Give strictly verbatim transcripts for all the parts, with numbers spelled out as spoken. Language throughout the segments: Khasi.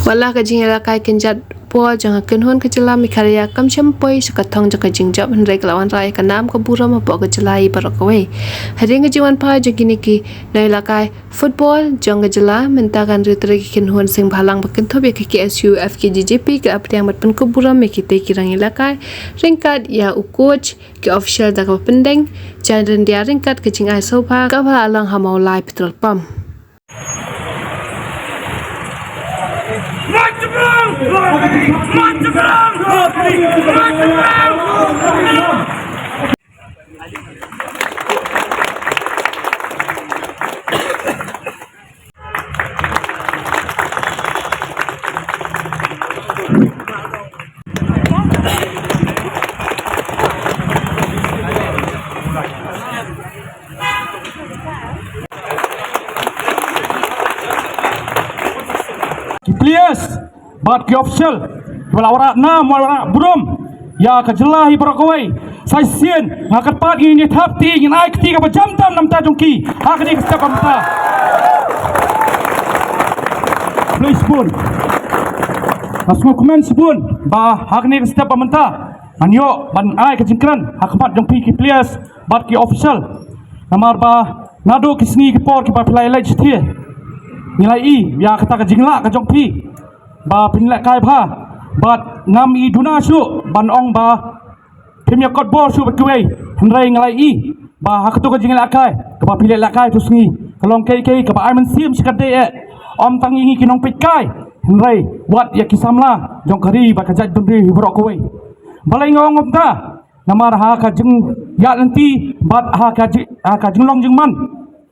Wat la ka jingïalehkai kynjat ball jong ka kynhun ka jylla Meghalaya kam shym poi sha ka thong jong ka jingjop, hynrei ka la wanrah ïa ka nam ka burom hapoh ka jylla hi baroh kawei. Hadien ka jingwanphai jong kine ki nongïalehkai football jong ka jylla, mynta ka hynriew tarik ki kynhun seng bhalang ba kynthup ïa ka K S U F K G G P ki la pdiang bad pynkup burom ïa kitei ki nongïalehkai ryngkat ïa u coach, ki official da kaba pyndeng jan ryndia ryngkat ka jingai sngewbha kaba la long ha Mawlai Petrol Pump. Ki players bad ki official kiba la wanrah nam, wanrah burom ïa ka jylla hi baroh kawei. Sa shisien nga kyrpad ngin ïa thap kti, ngin ai kti kaba jam tam na bynta jong ki ha kane ka step ba mynta. Khublei shibun. Nga sngewkmen shibun ba ha kane ka step ba mynta ngan ïoh ban ai ka jingkren ha khmat jong phi ki players bad ki official. Namar ba naduh ki sngi ki por kiba phi la ïaleit shathie, ngi la ïohi ïa kata ka jinglah ka jong phi ba phin lehkai bha, bad ngam i duna shuh ban ong ba phim ïa kot bor shuh bad kiwei, hynrei nga la ïohi ba ha kato ka jingïalehkai kaba phi la lehkai tu sngi ka long kaei kaei kaba ai mynsiem shikatdei eh, ym tang ïa ngi ki nongpeitkai, hynrei wat ïa ki samla jong ka ri bad ka jaitbynriew hi baroh kawei. Balei nga ong kumta? Namar ha ka jingïaid lynti bad ha ka ji-, ha ka jinglong jingman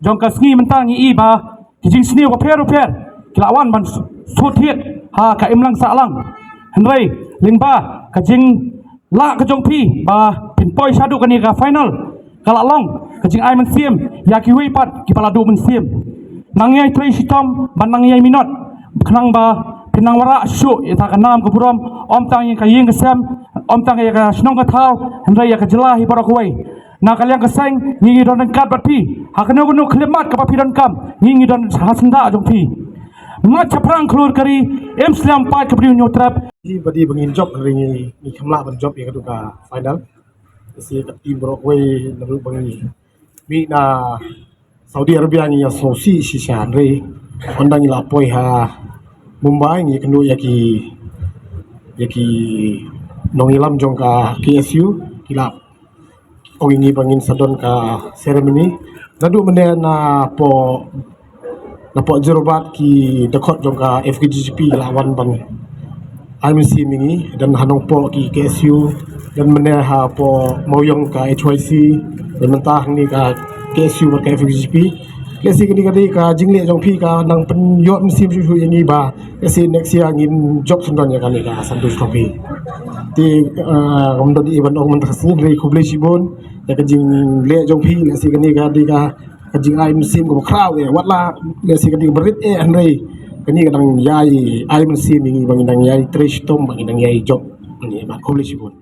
jong ka sngi mynta ngi ïohi ba ki jingsniew bapher bapher ki la wan ban s-, sut thied ha ka imlang sahlang. Hynrei lyngba ka jinglah ka jong phi ba phin poi shaduh kane ka final, ka la long ka jingai mynsiem ïa kiwei pat kiba la duh mynsiem. Nang ïai trei shitom bad nang ïai minot khnang ba phin nang wanrah shuh ïa ka nam ka burom, ym tang ïa ka ïing ka sem, ym tang ïa ka shnong ka thaw, hynrei ïa ka jylla hi baroh kawei. Na ka liang ka seng ngi ngi don ryngkat bad phi ha kano kano ka khyllipmat kaba phi donkam, ngi ngi don ha syndah jong phi. Mat shaphrang khlur ka ri, im slem paid ka briew hynñiew trep. Ki ba dei ba ngin jop, hynrei ngi ngi kham lah ban jop ïa katu ka final. Shi ka team baroh kawei naduh ba ngi mih na Saudi Arabia ngi ïa sngewsih shisha, hynrei ynda ngi la poi ha Mumbai ngi kynduh ïa ki, ïa ki nongïalam jong ka K S U ki la ong ïa ngi ba ngin sa don ka ceremony. Naduh mynne na poh, na poh Jorabat ki dkhot jong ka F K G G P la wan ban ai mynsiem ïa ngi, don ha Nongpoh ki K S U, don mynne hapoh Mawiong ka H Y C, don mynta hangne ka K S U bad ka F K G P. Lehse kane ka dei ka jingleh jong phi ka nang pynïoh mynsiem shuh shuh ïa ngi ba lehse next year ngin jop syndon ïa kane ka Santosh Trophy. Te, eh, ngam don ei ban ong mynta ka sngi, hynrei khublei shibun ïa ka jingleh jong phi. Lehse kane ka dei ka, ka jingai mynsiem kaba khraw eh, wat la lehse ka dei kaba rit eh, hynrei kane ka dang ïai ai mynsiem ïa ngi ba ngin dang ïai trei shitom, ba ngin dang ïai jop. Khublei shibun.